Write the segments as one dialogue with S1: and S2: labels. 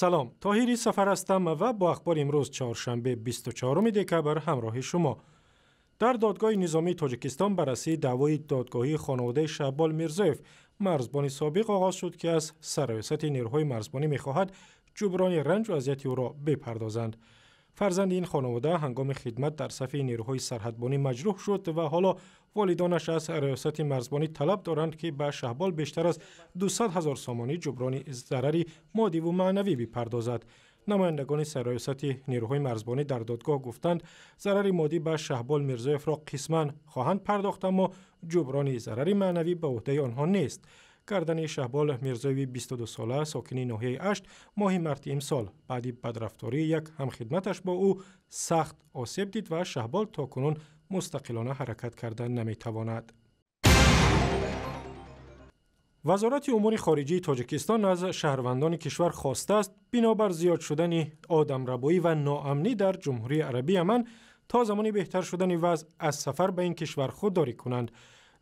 S1: Салом, Тоҳири Сафар ҳастам ва бо ахбори имрӯз, чоршанбе, 24 декабр, ҳамроҳи шумо. Дар додгоҳи низомии Тоҷикистон баррасии даъвои додгоҳии хонаводаи Шаҳбол Мирзоев, марзбони собиқ, оғоз шуд, ки аз сарраёсати нерӯҳои марзбонӣ мехоҳад ҷуброни ранҷу азияти ӯро бипардозанд. Фарзанди ин хонавода ҳангоми хидмат дар сафи нерӯҳои сарҳадбонӣ маҷрӯҳ шуд ва ҳоло волидонаш аз раёсати марзбонӣ талаб доранд, ки ба Шаҳбол бештар аз 200 ҳазор сомонӣ ҷуброни зарари моддиву маънавӣ бипардозад. Намояндагони сарраёсати нерӯҳои марзбонӣ дар додгоҳ гуфтанд, зарари моддӣ ба Шаҳбол Мирзоевро қисман хоҳанд пардохт, аммо ҷуброни зарари маънавӣ ба ӯҳдаи онҳо нест. Гардани Шаҳбол Мирзоеви 22сола, сокини ноҳияи Ашт, моҳи марти имсол баъди бадрафтории як ҳамхидматаш бо ӯ сахт осеб дид ва Шаҳбол то кунун мустақилона ҳаракат карда наметавонад. Вазорати умури хориҷии Тоҷикистон аз шаҳрвандони кишвар хостааст, бинобар зиёд шудани одамрабоӣ ва ноамнӣ дар Ҷумҳурии Арабии Яман, то замони беҳтар шудани вазъ аз сафар ба ин кишвар худдорӣ кунанд.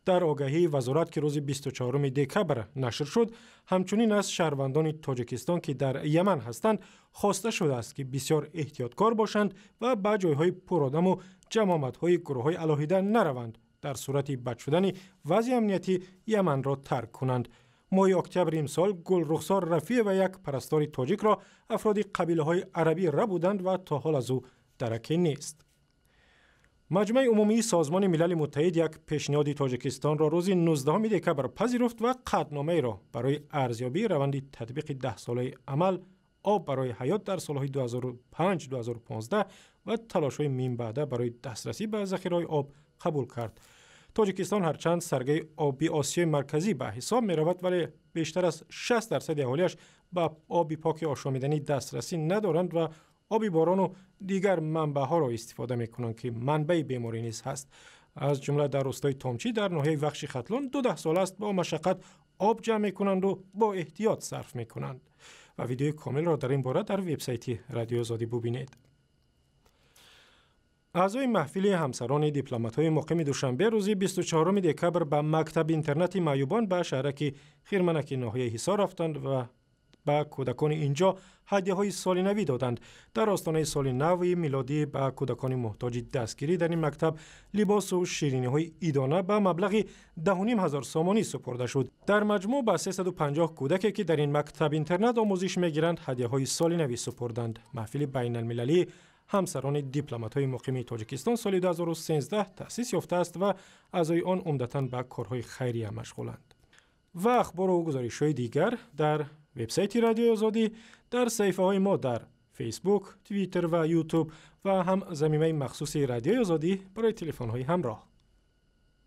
S1: Дар огаҳии вазорат, ки рӯзи 24 декабр нашр шуд, ҳамчунин аз шаҳрвандони Тоҷикистон, ки дар Яман ҳастанд, хоста шудааст, ки бисёр эҳтиёткор бошанд ва ба ҷойҳои пуродаму ҷамъомадҳои гурӯҳҳои алоҳида нараванд. Дар сурати бад шудани вазъи амниятӣ Яманро тарк кунанд. Моҳи октябри имсол Гулрухсор Рафиева, як парастори тоҷикро, афроди қабилаҳои арабӣ рабуданд ва то ҳол аз ӯ дараке нест. Маҷмаи умумии Созмони Милали Муттаҳид як пешниҳоди Тоҷикистонро рӯзи 19 декабр пазируфт ва қатъномаеро барои арзёбии раванди татбиқи 10-солаи амал «Об барои ҳаёт» дар солҳои 2005-2015 ва талошҳои минбаъда барои дастрасӣ ба захираҳои об қабул кард. Тоҷикистон ҳарчанд саргаи оби Осиёи Марказӣ ба ҳисоб меравад, вале бештар аз 60 дарсади аҳолиаш ба оби поки ошомиданӣ дастрасӣ надоранд ва оби борону дигар манбаъҳоро истифода мекунанд, ки манбаи беморӣ низ ҳаст. Аз ҷумла дар рустои Томчӣ дар ноҳияи Вахши Хатлон 12 сол аст бо машаққат об ҷамъ мекунанду бо эҳтиёт сарф мекунанд. Ва видеои комилро дар ин бора дар вебсайти Радиои Озодӣ бубинед. Аъзои маҳфили ҳамсарони дипломатҳои муқими Душанбе рӯзи 24 декабр ба мактаби интернати маъюбон ба шаҳраки Хирманаки ноҳияи Ҳисор рафтанд ва ба кӯдакони инҷо ҳадяҳои соли навӣ доданд. Дар остонаи соли нави милодӣ ба кӯдакони муҳтоҷи дастгирӣ дар ин мактаб либосу шириниҳои идона ба маблағи 10,5 ҳазор сомонӣ супурда шуд. Дар маҷмӯъ ба 350 кӯдаке, ки дар ин мактаб интернат омӯзиш мегиранд, ҳадяҳои соли навӣ супурданд. Маҳфили байналмилалии ҳамсарони дипломатҳои муқими Тоҷикистон соли 2013 таъсис ёфтааст ва аъзои он умдатан ба корҳои хайрия машғуланд. Ва ахбору гузоришҳои дигар дар вебсайти Радиои Озодӣ, дар саҳифаҳои мо дар Фейсбук, Твиттер ва Ютуб ва ҳам замимаи махсуси Радиои Озодӣ барои телефонҳои ҳамроҳ.